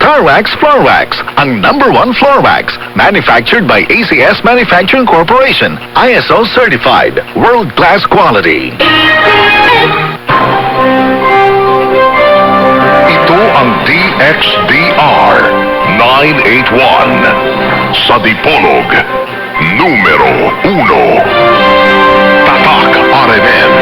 Carwax Floor Wax, ang number one floor wax, manufactured by ACS Manufacturing Corporation, ISO certified, world-class quality. Ito ang DXDR 981 sa Dipolog, numero 1. Tatak RMN.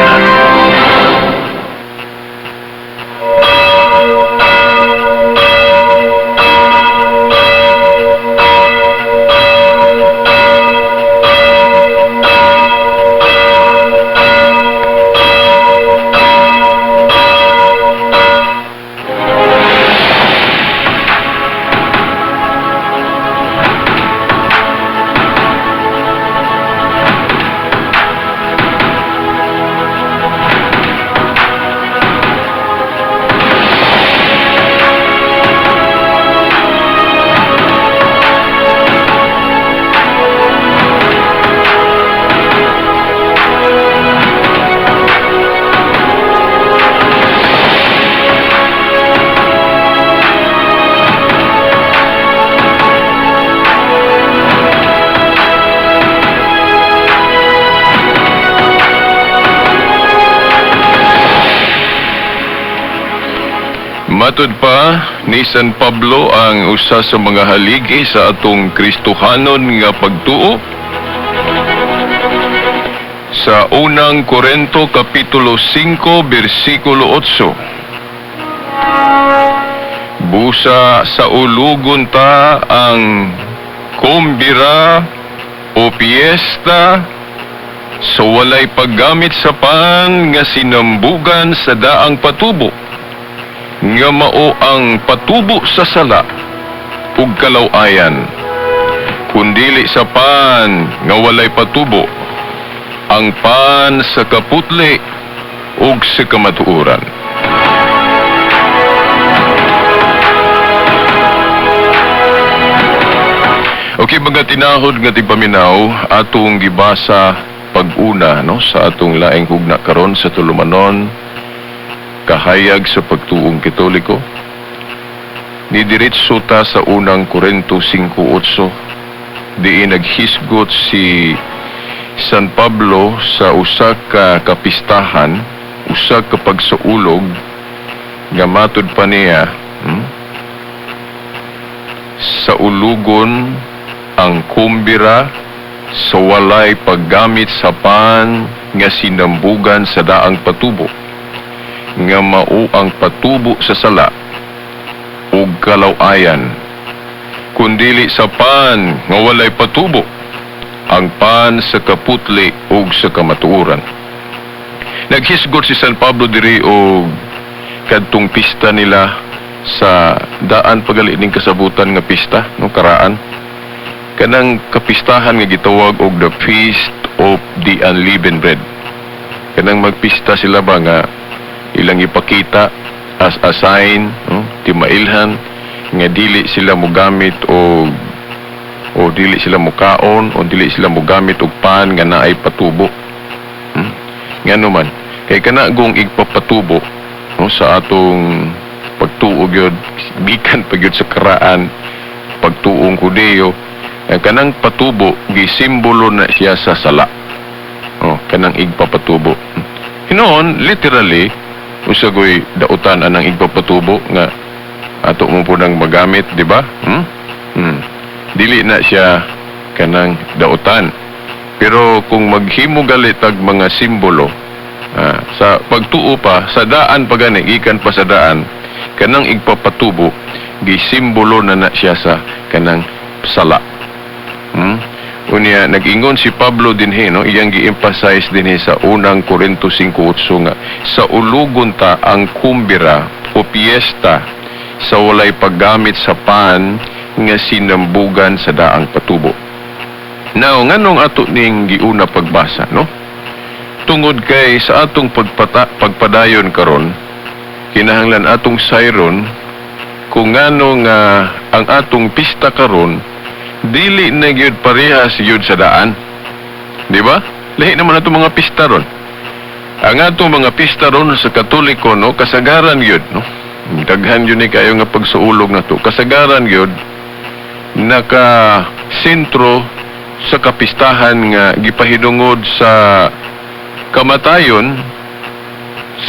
Matud pa ni San Pablo ang usa sa mga haligi sa atong Kristohanon nga pagtuo. Sa unang Korento kapitulo 5 bersikulo 8. Busa sa ulugon ta ang kumbira o piyesta sa walay paggamit sa pan nga sinambugan sa daang patubo nga mao ang patubo sa sala ug kalaw-ayan, kundili sa pan nga walay patubo, ang pan sa kaputli ug sa kamatuoran. Okay, mga tinahod nga tigpaminaw, atong gibasa pag-una, no, sa atong laing hugna karon sa tulumanon kahayag sa pagtuong Katoliko. Nidiretso ta sa unang Korento 5:8, diin naghisgot si San Pablo sa usa ka kapistahan, usa ka pagsaulog nga matud pa niya sa ulugon ang kumbira sa walay paggamit sa pan nga sinambugan sa daang patubo nga mao ang patubo sa sala ug kalaw-ayan, kundili sa pan nga walay patubo, ang pan sa kaputli ug sa kamatuoran. Naghisgot si San Pablo diri og kadtong pista nila sa daan pagali ning kasabutan nga pista, no, karaan kanang kapistahan nga gitawag og the Feast of the Unleavened Bread. Kanang magpista sila ba nga ilang ipakita as a sign, no, timailhan nga dili sila mogamit og o dili sila mukaon o dili sila mogamit og pan nga naay patubo. Ngano man kay kana gong igpapatubo, no, sa atong pagtuo gyud gikan pa gyud sa karaan pagtuong Hudeyo, ang kanang patubo gisimbolo na siya sa sala. Oh, kanang igpapatubo. Hinoon literally usa goy dautan anang igpapatubo nga ato mo po nang magamit, di ba? Dili na siya kanang dautan. Pero kung maghimo gali tag mga simbolo, sa pagtuo pa sa daan pa gani, gikan pa sa daan, kanang igpapatubo gisimbolo na na siya sa kanang sala. Unya nag-ingon si Pablo dinhi, no, iyang gi-emphasize dinhi sa unang Korinto 5:8 nga sa ulugon ta ang kumbira o piyesta sa walay paggamit sa pan nga sinambugan sa daang patubo. Now, nganong ato ning giuna pagbasa, no? Tungod kay sa atong pagpadayon karon, kinahanglan atong sayron kung ngano nga ang atong pista karon dili na gyud parehas gyud sa daan. Di ba? Lahi naman atong mga pista ron. Ang atong mga pista ron sa Katoliko, no, kasagaran gyud, no? Daghan yun ni kayo nga pagsaulog na to. Kasagaran gyud naka sentro sa kapistahan nga gipahidungod sa kamatayon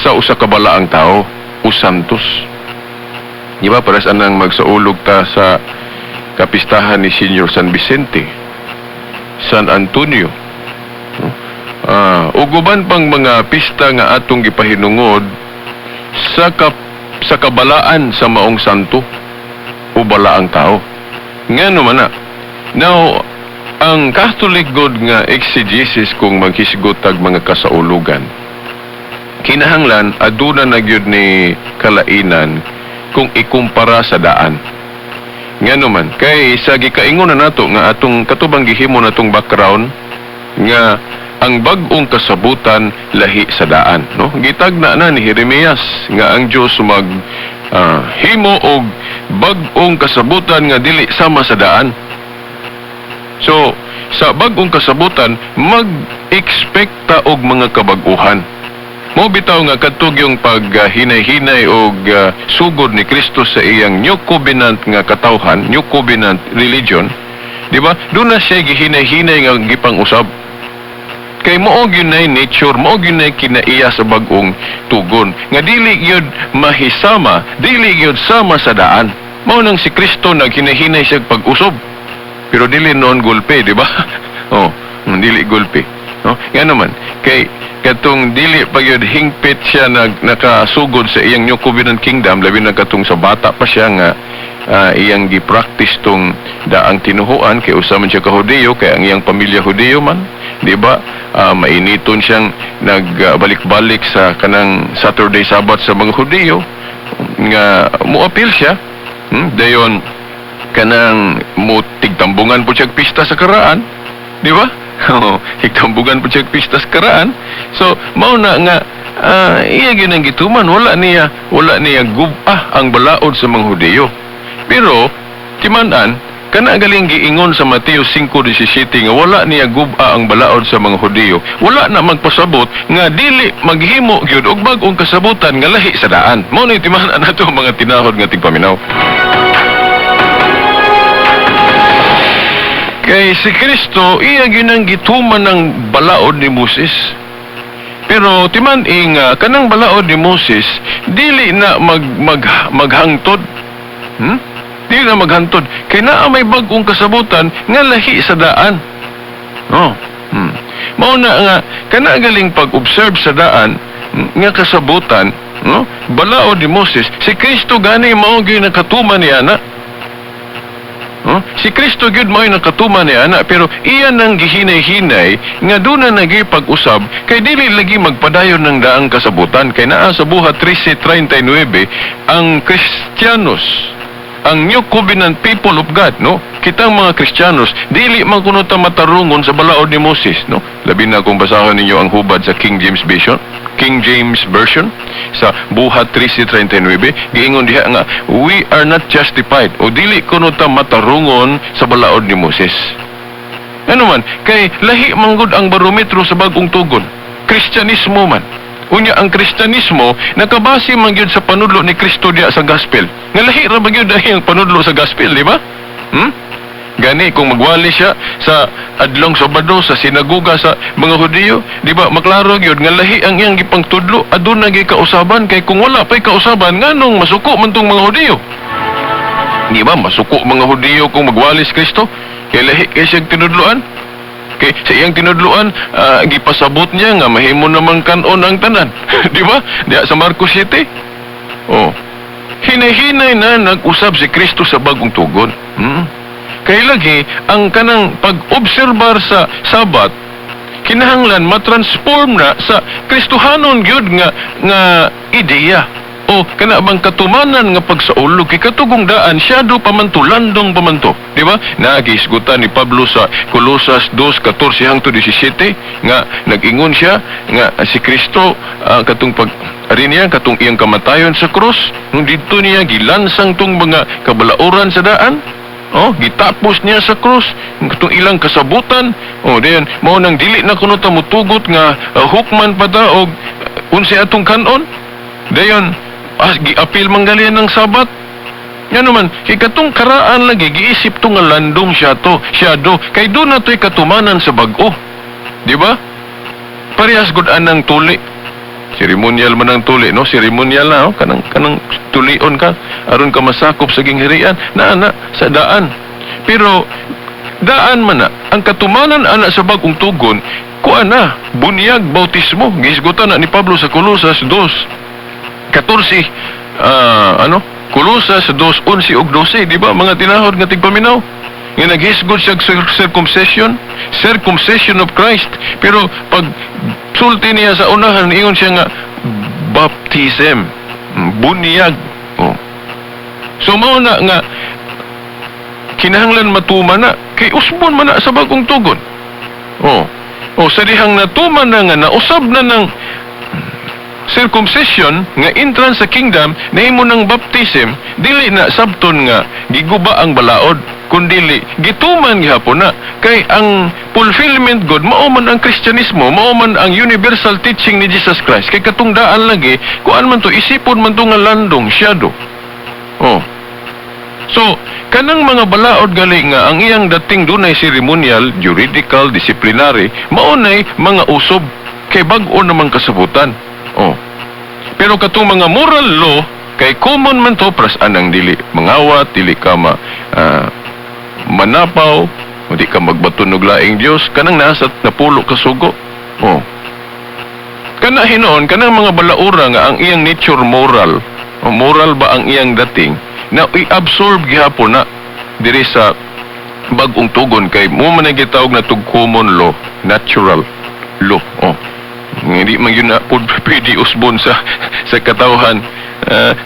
sa usa ka balaang tao o santos. Di ba pares anang magsaulog ta sa kapistahan ni Senior San Vicente, San Antonio. Ug uban pang mga pista nga atong gipahinungod sa kabalaan sa maong santo o balaang tao. Ngano man na? Now, ang Catholic God nga exegesis kung maghisgot tag mga kasaulugan, kinahanglan aduna na gyud ni kalainan kung ikumpara sa daan. Ngano man, kay sa gikaingon na nato nga atong katubang gihimo natong background nga ang bag-ong kasabutan lahi sa daan, no? Gitagna na ni Jeremias nga ang Dios mag himo og bag-ong kasabutan nga dili sama sa daan. So, sa bag-ong kasabutan mag-expect ta og mga kabag-uhan. Mo bitaw nga kadtog yung paghinay-hinay og sugod ni Kristo sa iyang New Covenant nga katawhan, New Covenant religion, di ba? Doon na siya gihinay-hinay nga gipang-usab. Kay mao gyud nay nature, mao gyud nay kinaiya sa bag-ong tugon nga dili gyud mahisama, dili gyud sama sa daan. Mao nang si Kristo naghinay-hinay siya pag-usob. Pero dili noon gulpe, di ba? Oh, dili gulpe. No? Nga naman, kay katong dili pa gyud hingpit siya nakasugod sa iyang New Covenant Kingdom, labi na katong sa bata pa siya nga iyang gi-practice tong daang tinuhuan kay usa man siya ka Hudiyo, kay ang iyang pamilya Hudiyo man, di ba? Mainiton siyang nagbalik-balik sa kanang Saturday Sabbath sa mga Hudiyo nga moapil siya. Dayon kanang mo tigtambungan po siya pista sa karaan, di ba? Oo, tigtambungan po siya pista sa karaan. So, mao na nga iya gyud ang gituman, wala niya gub-a ang balaod sa mga Hudiyo. Pero timan-an kana galing giingon sa Mateo 5:17 nga wala niya gub-a ang balaod sa mga Hudiyo. Wala na magpasabot nga dili maghimo gyud og bag-ong kasabutan nga lahi sa daan. Mao ni timan-an nato mga tinahod nga tigpaminaw. Kay si Kristo, iya ginang gituman ng balaod ni Moses. Pero timan-i nga kanang balaod ni Moses dili na maghangtod. Dili na maghangtod kay naa may bag-ong kasabutan nga lahi sa daan. Oh. Mao na nga kana galing pag-observe sa daan nga kasabutan, no? Balaod ni Moses, si Kristo gani mao gyud nakatuman niya na. No? Si Kristo gyud mao nakatuman niya ana, pero iya nang gihinay-hinay nga doon na nagi pag-usab kay dili lagi magpadayon ng daang kasabutan kay naa sa Buhat 13:39 ang Kristiyanos, ang New Covenant people of God, no? Kitang mga Kristiyanos dili man kuno ta matarungon sa balaod ni Moses, no? Labi na kung basahon ninyo ang hubad sa King James Version, King James Version sa Buhat 13:39, giingon diha nga we are not justified o dili kuno ta matarungon sa balaod ni Moses. Ano man, kay lahi manggod ang barometro sa bag-ong tugon. Kristyanismo man. Unya ang Kristyanismo nakabase man gyud sa panudlo ni Kristo diha sa gospel. Nga lahi ra ba gyud ang panudlo sa gospel, di ba? Gani kung magwali siya sa adlong Sabado sa sinagoga sa mga Hudiyo, di ba? Maklaro gyud nga lahi ang iyang gipangtudlo, aduna gyud kausaban kay kung wala pay kausaban nganong masuko man tong mga Hudiyo. Di ba masuko mga Hudiyo kung magwali si Kristo? Kay lahi kay siyang tinudloan. Kay sa iyang tinudloan, gipasabot niya nga mahimo namang kanon ang tanan. Di ba? Diha sa Marcos 7. Oh. Hinay-hinay na nag-usab si Kristo sa bagong tugon. Kay lagi ang kanang pag-obserbar sa Sabat kinahanglan matransform na sa Kristohanon gyud nga nga ideya o kana bang katumanan nga pagsaulog kay katugong daan syado pamanto, landong pamanto, di ba? Nagisgutan ni Pablo sa Colosas 2:14 hangtod 17 nga nag-ingon siya nga si Kristo katong pag ari niya katong iyang kamatayon sa krus, nung didto niya gilansang tong mga kabalaoran sa daan. Oh, gitapos niya sa krus katong ilang kasabutan. Oh, dayon mao nang dili na kuno ta motugot nga hukman pa ta og unsay atong kanon. Dayon As giapil man gali ng Sabat. Nga naman, kay katong karaan lagi, giisip to nga landong siya to, shadow, kay doon na to'y katumanan sa bag-o. Di ba? Parehas gud anang tuli. Ceremonial man ang tuli, no? Ceremonial na, no? Kanang tulion ka, aron ka masakop sa gingharian, na na, sa daan. Pero, daan man na, ang katumanan ana sa bag-ong tugon, kuan na, bunyag, bautismo, gihisgutan na ni Pablo sa Colosas 2:14, ano? Colosas 2:11 ug 12, di ba? Mga tinahod nga tigpaminaw. Nga naghisgot siya circumcision, circumcision of Christ. Pero pag sulti niya sa unahan, ingon siya nga baptism, bunyag. Oh. So mao na nga kinahanglan matuman na kay usbon man na sa bagong tugon. Oh. Oh, sa dihang natuman na nga nausab na ng circumcision nga entrance sa kingdom, nahimo ng baptism, dili na sabton nga giguba ang balaod, kundili gituman gihapon na kay ang fulfillment god mao man ang Kristyanismo, mao man ang universal teaching ni Jesus Christ, kay katong daan lagi, kuan man to, isipon man to nga landong, shadow. Oh. So, kanang mga balaod gali nga ang iyang dating dunay ceremonial, juridical, disciplinary, maunay mga usob kay bag-o namang kasabutan. Oh. Pero katong mga moral law kay common man to, pras anang dili mangawat, dili ka manapaw, di ka magbaton og laing Dios, kanang nasa 10 ka sugo. Oh. Kana hinuon, kanang mga balaura nga ang iyang nature moral, o moral ba ang iyang dating, na i-absorb gihapon na diri sa bag-ong tugon, kay mo man ang gitawag na tug common law, natural law. Oh. Hindi man yun na pud pwede usbon sa katawhan,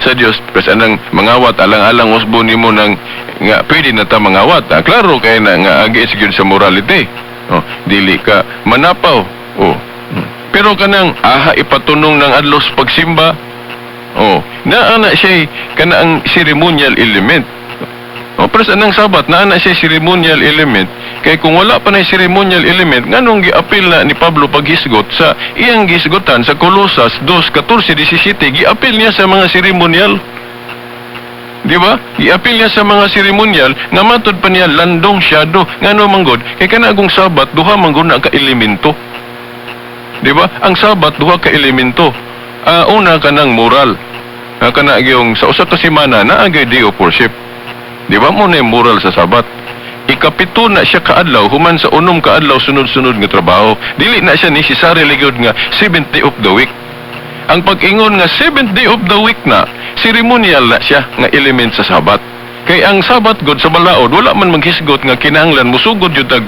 sa Dios. Kasi anang mangawat, alang-alang usbon nimo nang nga pwede na ta mangawat. Ah, klaro kay na nga agi sa gyud sa morality. Oh, dili ka manapaw. Oh. Pero kanang aha ipatunong ng adlaw sa pagsimba. Oh, naa na siya kana ang ceremonial element. Oh, pero sa anang Sabat, naa na siya ceremonial element. Kay kung wala pa na ceremonial element, nganong giapil na ni Pablo paghisgot sa iyang gisgotan sa Colosas 2:14, 17, giapil niya sa mga ceremonial. Di ba? Giapil niya sa mga ceremonial nga matod pa niya landong, shadow. Ngano manggod? Kay kanagong Sabat, duha manggod na ka elemento. Di ba? Ang Sabat, duha ka elemento. Una kanang moral. Kana yung sa usa ka semana naa gyud day of worship. Di ba mo na yung moral sa Sabat? Ikapito na siya kaadlaw human sa 6 kaadlaw sunod-sunod nga trabaho. Dili na siya necessary ligod nga seventh day of the week. Ang pag-ingon nga seventh day of the week na, ceremonial na siya nga element sa Sabat. Kay ang Sabat god sa balaod, wala man maghisgot nga kinahanglan musugod jud tag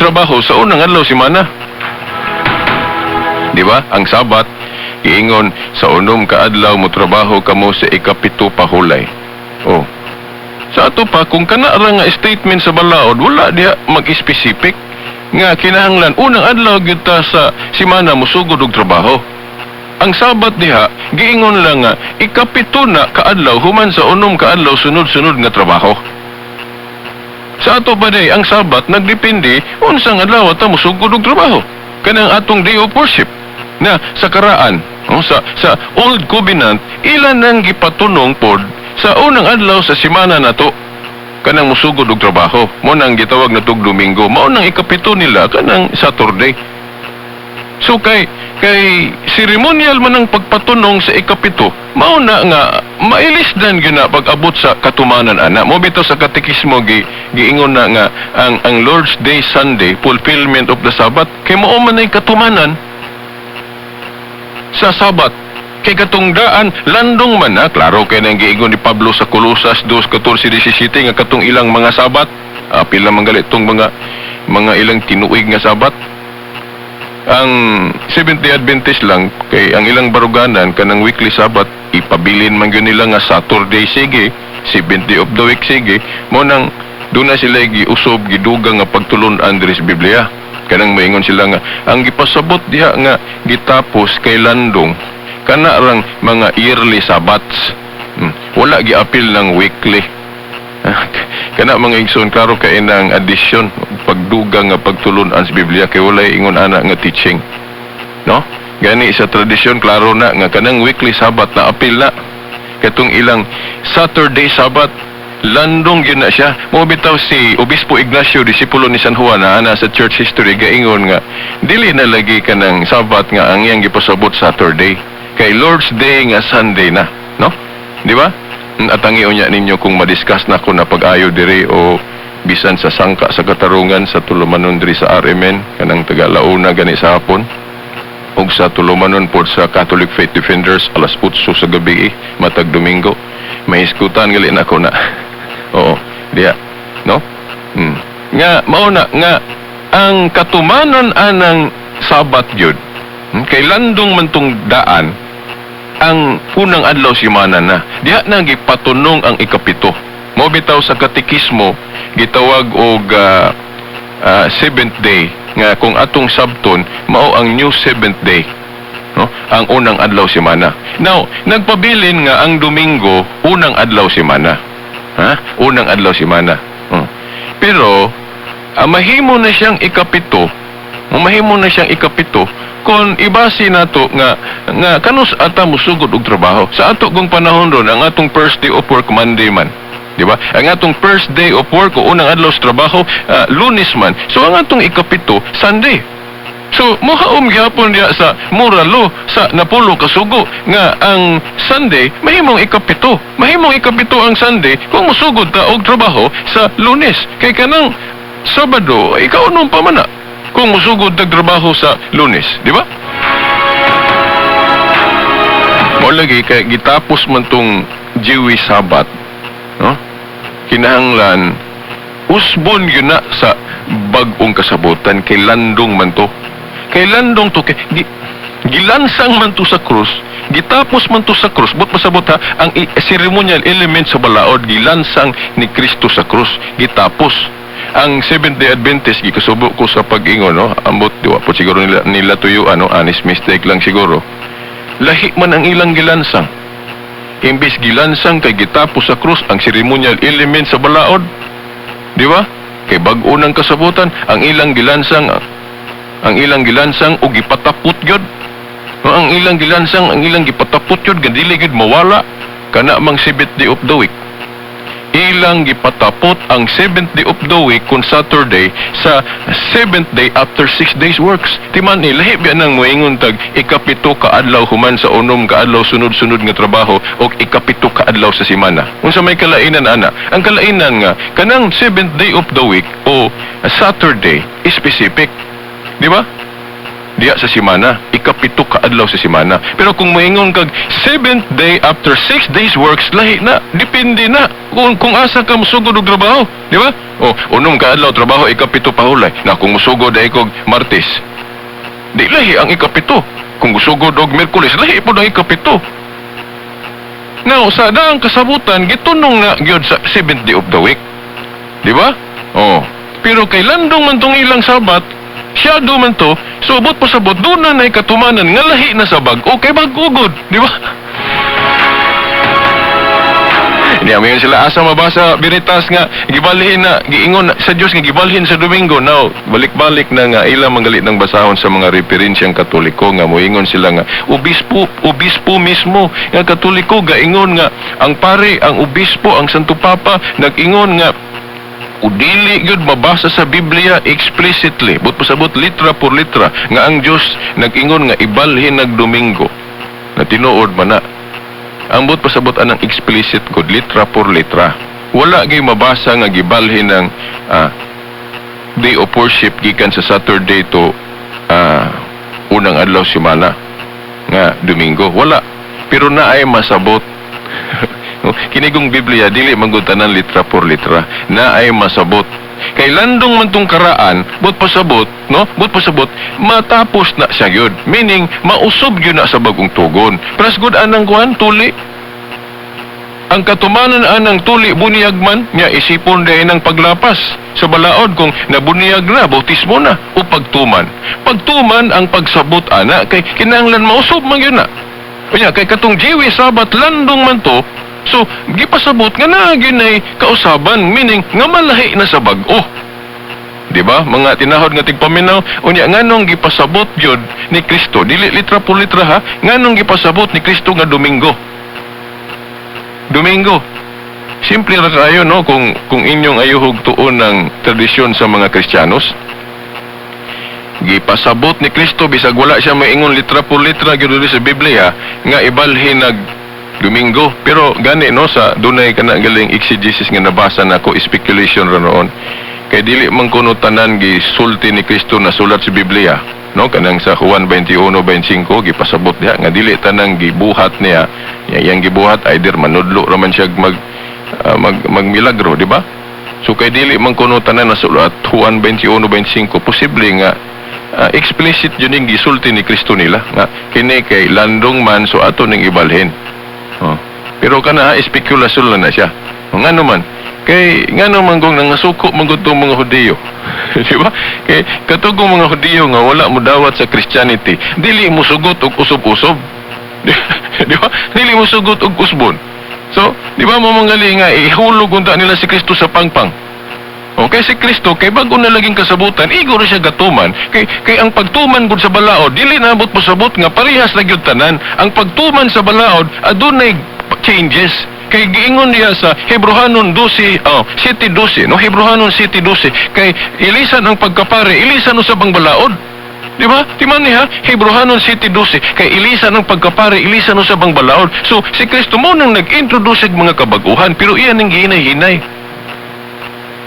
trabaho sa unang adlaw semana. Di ba? Ang Sabat giingon sa 6 kaadlaw mo trabaho kamo, sa ikapito pahulay. Oh. Sa ato pa, kung kana ra nga statement sa balaod, wala diha mag-specific nga kinahanglan unang adlaw gyud ta sa semana musugod og trabaho. Ang Sabat diha, giingon lang nga ikapito na kaadlaw human sa 6 kaadlaw sunod-sunod nga trabaho. Sa ato pa day, ang Sabat nagdepende unsang adlaw ta musugod og trabaho. Kanang atong day of worship na sa karaan, no, sa Old Covenant, ilan nang gipatunong pod sa unang adlaw sa semana nato kanang musugod og trabaho. Mo nang gitawag na tug Domingo, mao nang ikapito nila kanang Saturday. So kay ceremonial man ang pagpatunong sa ikapito, mao na nga mailisdan gyud na pag-abot sa katumanan ana. Mo bitaw sa katekismo giingon na nga ang Lord's Day Sunday, fulfillment of the Sabbath, kay mao man ay katumanan sa Sabat. Kay katong daan, landong man na, klaro kay nang giingon ni Pablo sa Colosas 2:14, 17 nga katong ilang mga Sabat, pila man gali tong mga ilang tinuig nga Sabat. Ang Seventh-day Adventist lang kay ang ilang baruganan kanang weekly Sabbath ipabilin man gyud nila nga Saturday sige, seventh day of the week sige, mo nang doon na sila giusob, gidugang nga pagtulon-an diri sa Biblia. Kanang moingon sila nga ang gipasabot diha nga gitapos kay landong kana rang mga yearly Sabbaths. Wala giapil ng weekly. Kana mga igsoon, klaro kay nang addition, pagdugang nga pagtulun-an sa Biblia kay walay ingon ana nga teaching. No? Gani sa tradisyon klaro na nga kanang weekly Sabbath na apil na. Katong ilang Saturday Sabbath, landong yun na siya. Mo bitaw si Obispo Ignacio, disipulo ni San Juan, na ana sa church history, gaingon nga dili na lagi kanang Sabbath nga ang iyang gipasabot Saturday. Kay Lord's Day nga Sunday na, no? Di ba? At ang unya ninyo kung madiscuss na ko na pag-ayo diri o bisan sa sangka sa katarungan sa tulumanon diri sa RMN kanang taga launa gani sa hapon ug sa tulumanon pod sa Catholic Faith Defenders alas 8 sa gabi matag Domingo, mahiskutan gali nako na. Oo, diya, no? Nga mao na nga ang katumanon anang Sabat gyud. Kay landong man tong daan ang unang adlaw simana na. Diha na gipatunong ang ikapito. Mo bitaw sa katekismo gitawag og seventh day nga kung atong sabton mao ang new seventh day, no? Ang unang adlaw semana. Now, nagpabilin nga ang Domingo unang adlaw semana. Ha? Unang adlaw semana. Pero mahimo na siyang ikapito. Mahimo na siyang ikapito kung ibase nato nga nga kanus ata musugod og trabaho. Sa ato kung panahon ron, ang atong first day of work Monday man. Di ba? Ang atong first day of work o unang adlaw sa trabaho, Lunes man. So ang atong ikapito Sunday. So mohaom gyapon diha sa moral law sa napulo kasugo nga ang Sunday mahimong ikapito. Mahimong ikapito ang Sunday kung musugod ta og trabaho sa Lunes. Kay kanang Sabado ikaunom pa man na kung musugod tag trabaho sa Lunes, di ba? Mo lagi kay gitapos man tong Jewish Sabbath, no? Kinahanglan usbon yun na sa bag-ong kasabutan kay landong man to. Kay landong to kay gilansang man to sa krus, gitapos man to sa krus, but pasabot ha, ang ceremonial element sa balaod gilansang ni Kristo sa krus, gitapos. Ang Seventh Day Adventist gikasubo ko sa pag-ingon, no? Ambot diwa po siguro nila tuyo ano, honest mistake lang siguro. Lahi man ang ilang gilansang. Imbis gilansang kay gitapos sa krus ang ceremonial element sa balaod. Di ba? Kay bag-o ng kasabutan, ang ilang gilansang og gipatapot gyud. No, ang ilang gilansang, ang ilang gipatapot gyud, dili gyud mawala kana mang seventh day of the week. Ilang gipatapot ang seventh day of the week kung Saturday sa seventh day after 6 days works. Timan ni lahi biya nang moingon tag ikapito ka adlaw human sa unom ka adlaw sunod-sunod nga trabaho o ikapito ka adlaw sa semana. Unsa may kalainan ana? Ang kalainan nga kanang seventh day of the week o Saturday is specific. Di ba? Diya sa semana, ikapito ka adlaw sa semana. Pero kung moingon kag seventh day after 6 days works, lahi na, depende na kung asa ka musugod og trabaho, di ba? O, unom ka adlaw trabaho, ikapito pahulay. Na kung musugod ay kog Martes, di lahi ang ikapito. Kung musugod og Miyerkules, lahi pod ang ikapito. Now, sa daang kasabutan, gitunong na gyud sa seventh day of the week. Di ba? Oh. Pero kay landong man tong ilang Sabat, siya do man to, so abot pasabot, doon na na'y katumanan, nga lahi na sa bag-o, kay bag-ugod, di ba? Hindi amin sila asa mabasa Veritas nga gibalhin na giingon na sa Dios nga gibalhin sa Domingo. Now balik-balik na nga ila manggalit ng basahon sa mga referensyang Katoliko nga moingon sila nga obispo obispo mismo nga Katoliko gaingon nga ang pare, ang obispo, ang Santo Papa nag-ingon nga udili gyud mabasa sa Biblia explicitly, but pasabot litra por litra, nga ang Dios nag-ingon nga ibalhin nag Domingo, na tinuod man na. Ang but pasabot anang explicit gud, litra por litra, wala gyud mabasa nga gibalhin ng day of worship gikan sa Saturday to unang adlaw semana nga Domingo. Wala, pero naay masabot. Kinigong Biblia dili man gud tanan litra por litra, naay masabot. Kay landong man tong karaan, but pasabot, no? But pasabot, matapos na siya gyud, meaning mausob gyud na sa bagong tugon. Pras gud anang kuan tuli. Ang katumanan anang tuli, buniyag man nya, isipon dahil ng paglapas sa balaod kung nabuniyag na, bautismo na o pagtuman. Pagtuman ang pagsabot ana kay kinahanglan mausob man gyud na. Unya kay katong Jewish Sabbath landong man to, so gipasabot nga naa gyud nay kausaban, meaning nga malahi na sa bag-o. Di ba? Mga tinahod nga tigpaminaw, unya nganong gipasabot gyud ni Kristo, dili litra por litra ha, nganong gipasabot ni Kristo nga Domingo? Domingo. Simple ra kaayo, no, kung inyong ayuhog tuon ng tradisyon sa mga Kristiyanos. Gipasabot ni Kristo, bisag wala siya maingon litra por litra gyud diri sa Biblia nga ibalhin nag Domingo. Pero gani, no, sa dunay kana galing exegesis nga nabasa nako, speculation ra noon. Kay dili man kuno tanan gisulti ni Kristo na sulat sa Biblia. No, kanang sa Juan 21:25, gipasabot diha nga dili tanang gibuhat niya. Yang gibuhat, either manudlo ra man siya, mag magmilagro, di ba? So kay dili man kuno tanan nasulat Juan 21:25, posible nga explicit yun yung gisulti ni Kristo nila nga kini kay landong man, so ato ning ibalhin. Oh. Pero kana spekulasyon lang na siya. Oh, ngano man? Kay ngano man kung nangasuko man gud tong mga Hudiyo? Di ba? Kay katugong mga Hudiyo nga wala mo dawat sa Christianity, dili mo sugot og usub-usob. Di ba? Dili mo sugot og usbon. So, di ba mo manggali nga ihulog unta nila si Kristo sa pangpang? Okay, si Kristo kay bago na laging kasabutan, igo ra siya gatuman. Kay ang pagtuman gud sa balaod, dili na abot mosabot nga parehas na gyud tanan. Ang pagtuman sa balaod adunay changes. Kay giingon niya sa Hebrohanon 12, oh, 7:12, no? Hebrohanon 7:12, kay ilisan ang pagkapare, ilisan usab ang balaod. Di ba? Timan niya, Hebrohanon 7:12, kay ilisan ang pagkapare, ilisan usab ang balaod. So, si Kristo mo nang nag-introduce og mga kabaguhan, pero iyan ang gihinay-hinay.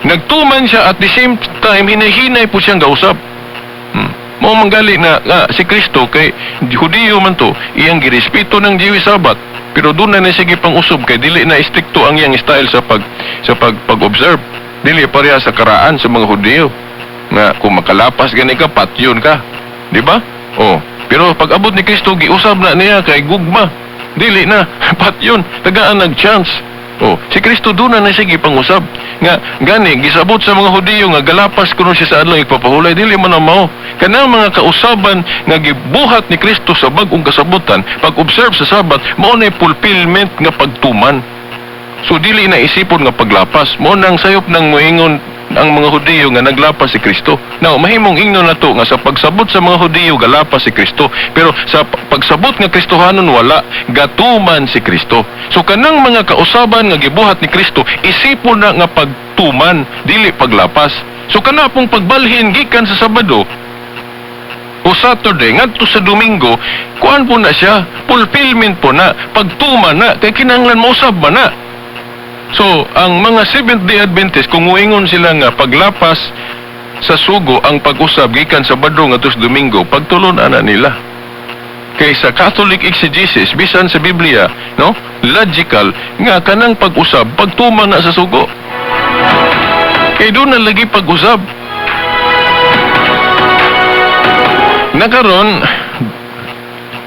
Nagtuman siya, at the same time, hinay-hinay po siyang gausap. Mao manggali na nga si Kristo kay Hudiyo man to, iyang girespeto ng Jewish Sabbath. Pero doon na sige pang usob kay dili na istrikto ang iyang style sa pag-observe. Dili pareha sa karaan sa mga Hudiyo nga kung makalapas gani ka, patyon ka. Di ba? Oh, pero pag abot ni Kristo, giusab na niya kay gugma. Dili na patyon, tagaan nag chance. Oh, si Kristo doon na sige pangusab. Nga gani gisabot sa mga Hudiyo nga galapas kuno siya sa adlaw igpapahulay, dili man ang mao. Kanang mga kausaban nga gibuhat ni Kristo sa bag-ong kasabutan, pag-observe sa Sabat, mao na fulfillment nga pagtuman. So dili na isipon nga paglapas. Mao nang sayop nang moingon ang mga Hudiyo nga naglapas si Kristo. Now, mahimong ingnon na to nga sa pagsabot sa mga Hudiyo galapas si Kristo, pero sa pagsabot nga Kristohanon, wala, gatuman si Kristo. So kanang mga kausaban nga gibuhat ni Kristo, isipon na nga pagtuman, dili paglapas. So kana pong pagbalhin gikan sa Sabado o Saturday ngadto sa Domingo, kuan po na siya, fulfillment po na, pagtuman na, kay kinahanglan mausab man na. So, ang mga Seventh-day Adventist, kung muingon sila nga paglapas sa sugo ang pag-usab gikan Sabado ngadto sa Domingo, pagtulon ana nila. Kay sa Catholic exegesis, bisan sa Biblia, no? Logical nga kanang pag-usab, pagtuman na sa sugo. Kay doon na lagi pag-usab. Nakaron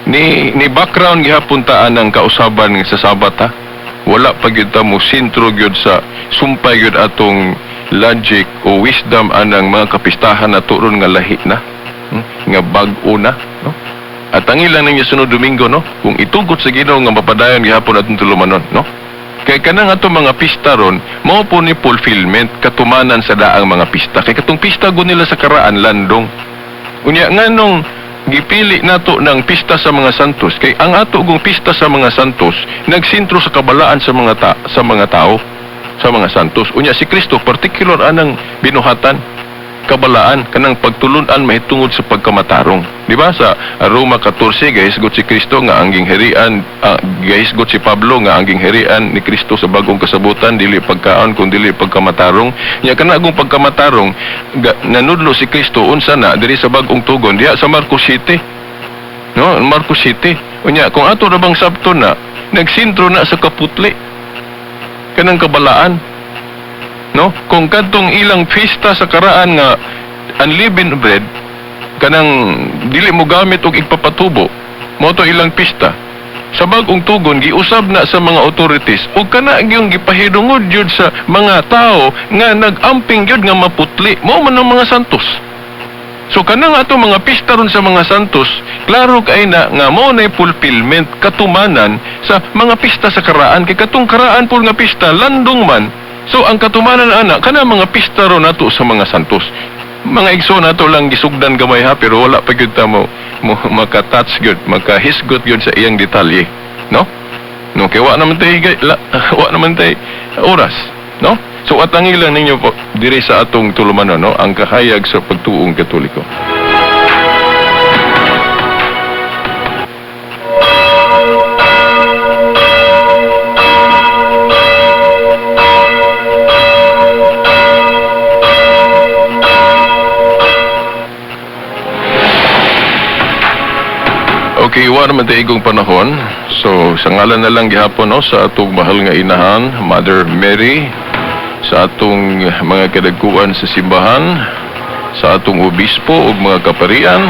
ni background gihapon taan ang kausaban sa Sabat, ha. Wala pa gyud ta mo sentro gyud sa sumpay gyud atong logic o wisdom anang mga kapistahan na turon nga lahi na, nga bag-o na, no? At ang ilang ninyo sunod Domingo, no, kung itugot sa Ginoo nga mapadayon gihapon atong tulumanon, no? Kay kanang ato mga pista ron, mao po ni fulfillment, katumanan sa daang mga pista. Kay katong pista gud nila sa karaan, landong. Unya nganong gipili nato ng pista sa mga santos? Kay ang ato gong pista sa mga santos nagsentro sa kabalaan sa mga tao, sa mga santos. Unya si Kristo particular anang binuhatan, kabalaan, kanang pagtulun-an mahitungod sa pagkamatarong. Di ba sa Roma 14, gahisgot si Kristo nga ang gingharian, gahisgot si Pablo nga ang gingharian ni Kristo sa bagong kasabutan dili pagkaon kun dili pagkamatarong. Nya kana agong pagkamatarong nanudlo si Kristo unsa na diri sa bagong tugon diha sa Marcos 7. No, Marcos 7. Unya kung ato ra bang sabto na nagsentro na sa kaputli kanang kabalaan. No? Kung kadtong ilang pista sa karaan nga unleavened bread, kanang dili mo gamit og igpapatubo, mao to ilang pista. Sa bagong tugon giusab na sa mga authorities ug kana gyud gipahidungod gyud sa mga tao nga nag-amping gyud nga maputli, mao man ang mga santos. So kanang ato mga pista ron sa mga santos, klaro kay na nga mao nay fulfillment, katumanan sa mga pista sa karaan, kay katong karaan pud nga pista landong man. So ang katumanan ana kana mga pista ron nato sa mga santos. Mga igsoon, nato lang gisugdan gamay ha, pero wala pa gyud ta mo maka-touch gyud, makahisgot gyud sa iyang detalye, no? No, kay wa naman tay wa naman tay oras, no? So atangi lang ninyo po diri sa atong tulumanon, no, ang kahayag sa pagtuong Katoliko. Okay, wa naman tay igong panahon. So, sa ngalan na lang gihapon, no, sa atong mahal nga inahan, Mother Mary, sa atong mga kadagkuan sa simbahan, sa atong obispo ug mga kaparian,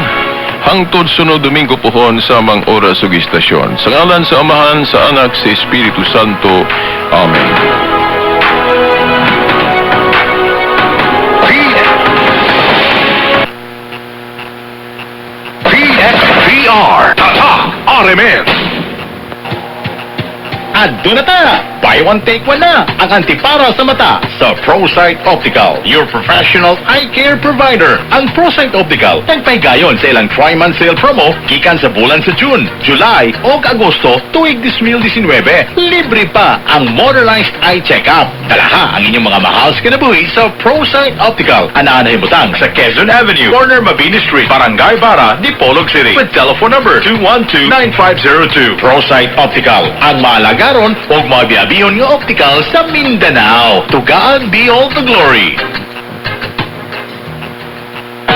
hangtod sunod Domingo pohon sa amang oras ug istasyon. Sa ngalan sa Amahan, sa Anak, sa Espiritu Santo. Amen. DXDR. Tatak RMN. Adto na ta! Buy one, take one na! Ang antipara sa mata sa ProSight Optical, your professional eye care provider. Ang ProSight Optical nagpahigayon sa ilang tri-month sale promo gikan sa bulan sa June, July o Agosto tuig 2019. Libre pa ang motorized eye check-up. Dalaha ang inyong mga mahal sa kinabuhi sa ProSight Optical. Anaa nahimutang sa Quezon Avenue, corner Mabini Street, Barangay Bara, Dipolog City. With telephone number 212-9502. ProSight Optical, ang maalagaron o mabiabihon nga optical sa Mindanao. To God be all the glory.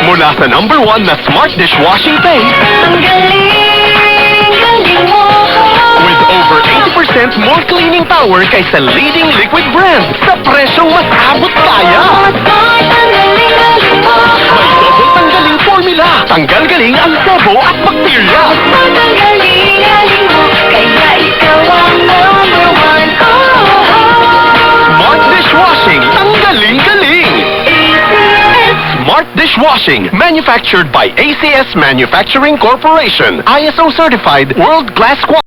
Mula sa number one na smart dishwashing paste Ang galing, galing mo. With over 80% more cleaning power kaysa leading liquid brand sa presyong mas abot kaya. Smart, ang galing, galing mo. May double tanggaling formula. Tanggal galing ang sebo at bakterya. Smart, ang galing, galing mo. Kaya ikaw ang number one. Oh. Smart dishwashing. Tanggaling galing. ACS. Smart dishwashing. Manufactured by ACS Manufacturing Corporation. ISO certified, world-class quality.